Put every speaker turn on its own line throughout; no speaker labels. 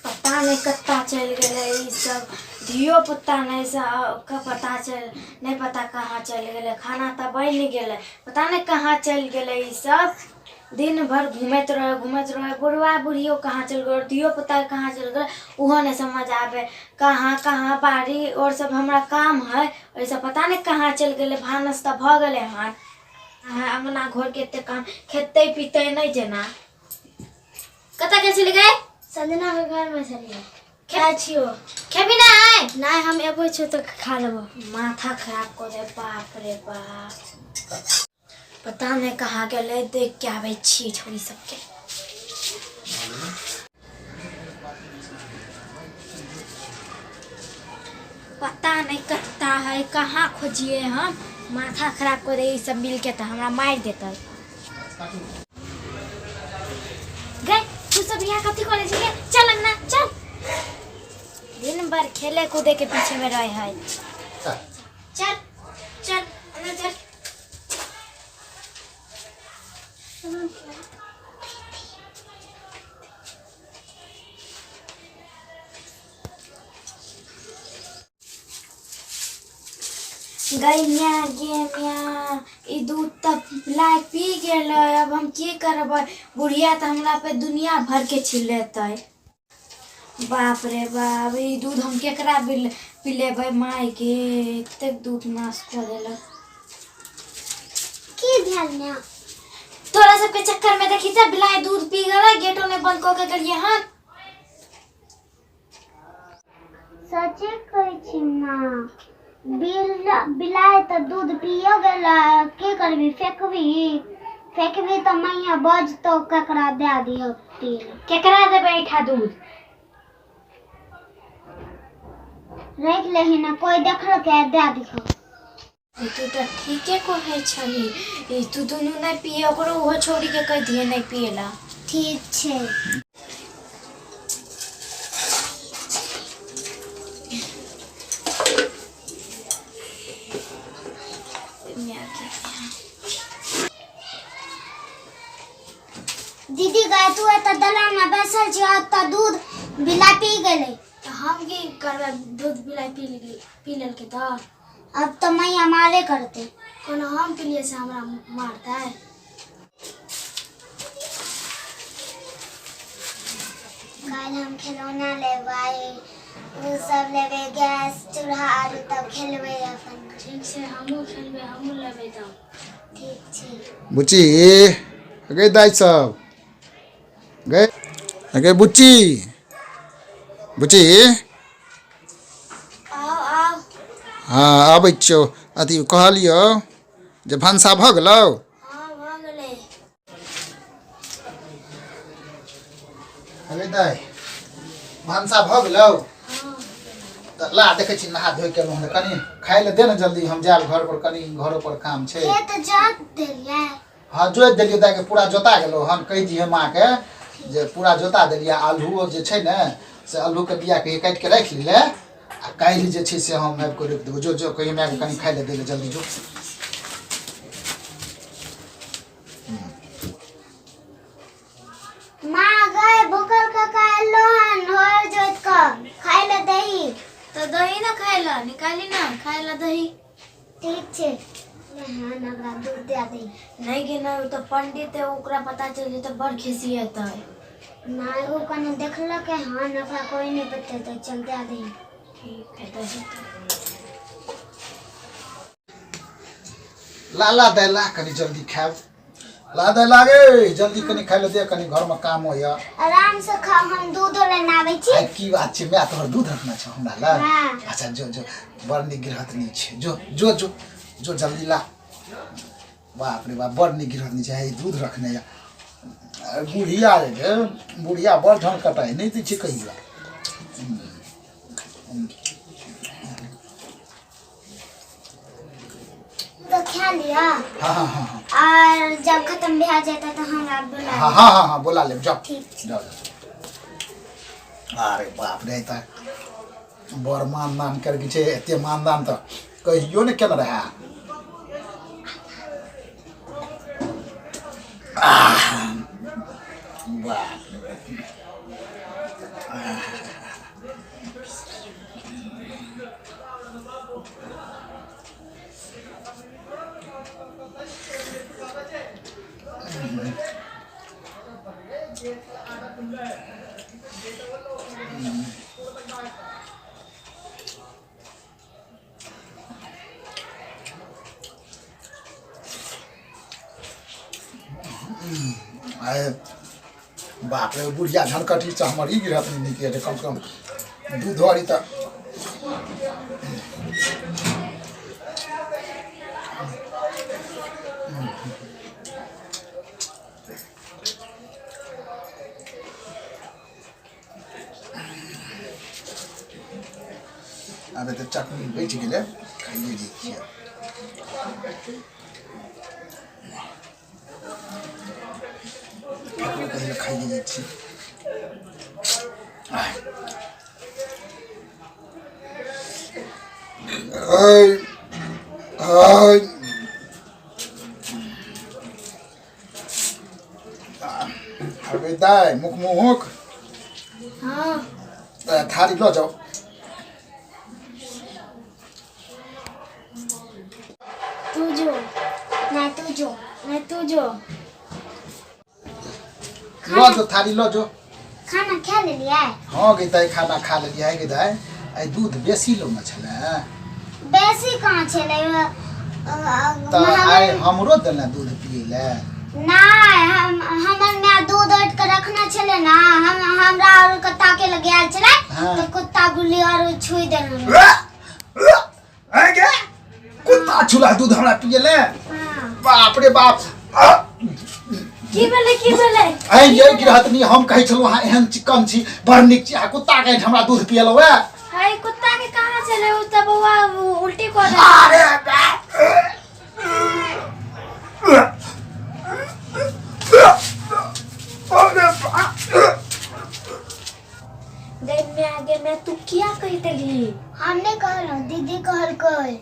पता नहि कत्ता चलि गेलै ई सब धियो पुता नहि सबके पता चलि नहि पता कहाँ चलि गेलै। खाना तऽ बनि गेलै, पता नहि कहाँ चलि गेलै। ई सब दिन भरि घूमैत रहै घूमैत रहै। बुढ़वा बुढ़ियो कहाँ चलि गेलै, धियो पुता कहाँ चलि गेलै, ओहो नहि समझ आबै। कहाँ कहाँ बाड़ी आओर सब हमरा काम हइ, ओहिसँ पता नहि कहाँ चलि गेलै। भानस तऽ भऽ गेलै हन। अङ्गना घरके एते काम, खेतै पीतै नहि जेना। कतऽ गेल छली गै?
संजना के घर में छलियै। खाइ छियो।
खेबी नहि?
नहि, हम एबै छियो तऽ खा लेबो।
माथा खराब कऽ दे। बाप रे बाप, पता नहि कहाँ गेलै। देख के आबै छियै छोरी सबके। पता नहि कत्ता है, कहाँ खोजिए हम। माथा खराब कर दे ई सब मिलके, तऽ हमरा मारि देतै। गै, तू सब यहाँ कथी करै छी? चल अंगना चल। दिन भर खेले कूदे के पीछे में रहे है। चल चल, अंगना चल। गै म्या, गे म्या, ई दूध तऽ बिलाइ पी गेलै। अब हम की करबै? बुढ़िया तऽ हमरा पे दुनिया भर के चिल्लेतै। बाप रे बाप, ई दूध हम केकरा पिलेबै? माय गे, एतेक दूध नाश कऽ देलक।
की भेल म्या?
तोरा सबके चक्कर में देखी तऽ बिलाइ दूध पी गेलै। गेटो नहि बंद कऽ के गेलियै हन।
सचे कहै छी माँ, बिलाइ तऽ दूध पियो गेलै। की करबी? फेकबी? फेकबी तऽ मैया बजतौ। ककरा दए दिहक पी।
केकरा देबै एहिठा दूध?
राखि लेही ने, कोइ देखलकै दए दिहक।
तू तऽ ठीके कहै छही। ई तू दुनू नहि पिए, ओकरो ओहो छौड़ीके कहि दिहे नहि पिएला।
ठीक छै। दीदी गए, तू एतऽ दलान में बैसल छी, ओतऽ दूध बिला पी गेलै।
तऽ हम की करबै? दूध बिलाइ पी पी लेलकै तऽ
अब तऽ मैया मारे करतै।
कोनो हम पिलियै से हमरा मारतै?
काल्हि हम खिलौना लेबै, ओ सब लेबै, गैस चूल्हा आर, तब खेलबै अपन।
ठीक छै, हमहूँ खेलबै, हमहूँ लेबै तब।
ठीक छै।
बुच्ची गे, दाइ सब गे, गे बुच्ची, बुच्ची।
आउ आउ।
हँ, आबै छियौ। अथी कहलियौ जे भनसा भऽ गेलौ?
हँ, भऽ गेलै।
अगे दाइ, भनसा भऽ गेलौ? तऽ ला देखै छी, नहा धोइ के एलहुँ हन, कनि खाइ लए दे ने जल्दी। हम जायब घर पर, कनि घरो पर काम छै।
खेत जोत देलियै?
हँ, जोति देलियै दाइके, पूरा जोता गेलौ हन। कहि दिहे माँके जे पूरा जोता देलियै। आलूओ जे छै ने, से आलूके बियाके काटि कऽ राखि ले, आ काल्हि जे छै से हम आबि कऽ रोपि देबौ। जो जो, कहियो मायके कनि खाइ लए दै लए, जल्दी जो।
माँ गए, भूखल काका एलो हन हर जोत कऽ, खाइ लए दही।
तऽ दही ने खाइ लए, निकाली ने खाइ लए दही।
ठीक छै। हँ, ओकरा दूध दए दही।
नहि गे नहि, ओ तऽ पंडित है, ओकरा पता चलि जेतै, बड़ खिसिएतै।
नहि, ओ कनि देखलकै हन, ओकरा कोइ नहि बतेतै। चल, दए दही।
ठीक है, दही तऽ।
ला ला दै, ला कनि जल्दी खायब। ला दे, लागे जल्दी कनि खाइ लए दे, कनि घरमे काम होइए।
आराम से खाओ, हम दूधो लेने आबै छी।
आइ की बात छै माय, तोहर दूध रखना छौ हमरा लग?
हाँ।
अच्छा जो जो, बड़ नीक गिरहतनी छै। जो जो जो जो, जल्दी ला। बाप रे बाप, बड़ नीक गिरहतनी छै। हे, दूध रखने या। बुढ़िया जे छै, बुढ़िया बड़ झन कटाइ नहि दै छै कहियो।
तो खा लिया।
हाँ हाँ हाँ हाँ।
और जब खत्म भए जाता तो हमरा बुला।
हाँ हाँ हाँ हाँ, बोला लेब, जाओ।
ठीक छै।
जाओ जाओ। अरे बाप रे, तऽ बड़ मानदान करके छै। एते मानदान तऽ कहियो ने केने रहए। आह, बाप रे। आए बाप रे, बुढ़िया झनकटी से हमर ई गिरहत नहि नीक हेतै। कमसँ कम दूध आरी तऽ आब एते चटनी बचि गेलै, खाइए लै छियै। ककरो कहियो खाइए जाइ छी। अबे दाइ मुख मुख।
हँ।
थारी लऽ जाउ।
तू जो।
नहीं, तू जो।
नहीं, तू जो।
लऽ जो, थारी लऽ जो।
खाना खा लेलियै?
हँ गे दाइ, खाना खा लेलियै। गे दाइ, आइ दूध बेसी लौने छलै?
बेसी कहाँ छलै।
तऽ आइ हमरो देने दूध पियै लए?
नहि, हम हमर माय दूध ओटि के रखने छलै ने, हम हमरा आओर के ताके लग गेल छलै।
हाँ।
तऽ कुत्ता गुल्ली आओर छुइ देने।
आइ गे, कुत्ता छुला दूध हमरा पियै लए?
हाँ।
बाप रे बाप!
की भेलै, की भेलै?
आइ ये गिरहतनी, हम कहै छलहुँ अहाँ एहन चिक्कन छी, बड़ नीक छी, आ कुत्ता के हमरा दूध पियलहुँ ए?
हाय, कुत्ता के कहाँ चले? उ तऽ बौआ उल्टी कऽ दे।
अरे बाप! अरे बाप!
गई मैं आगे मैं, तू किया कहि देलही?
हम नहि कहलहुँ, दीदी कहलकै।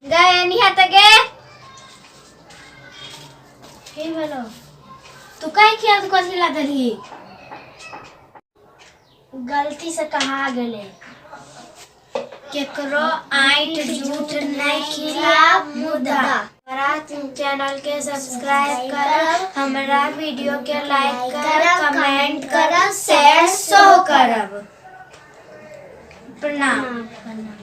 गए निहा त गे, की भेलो? तू कहीं किया कथी ला देलही? गलती से कहा गेलै। केकरो आँट झूठ नहीं खिलाफ, मुदा हमारा चैनल के सब्सक्राइब करब, हमरा वीडियो के लाइक करब, कमेंट करब, शेयर सो करब। प्रणाम।
प्रणाम।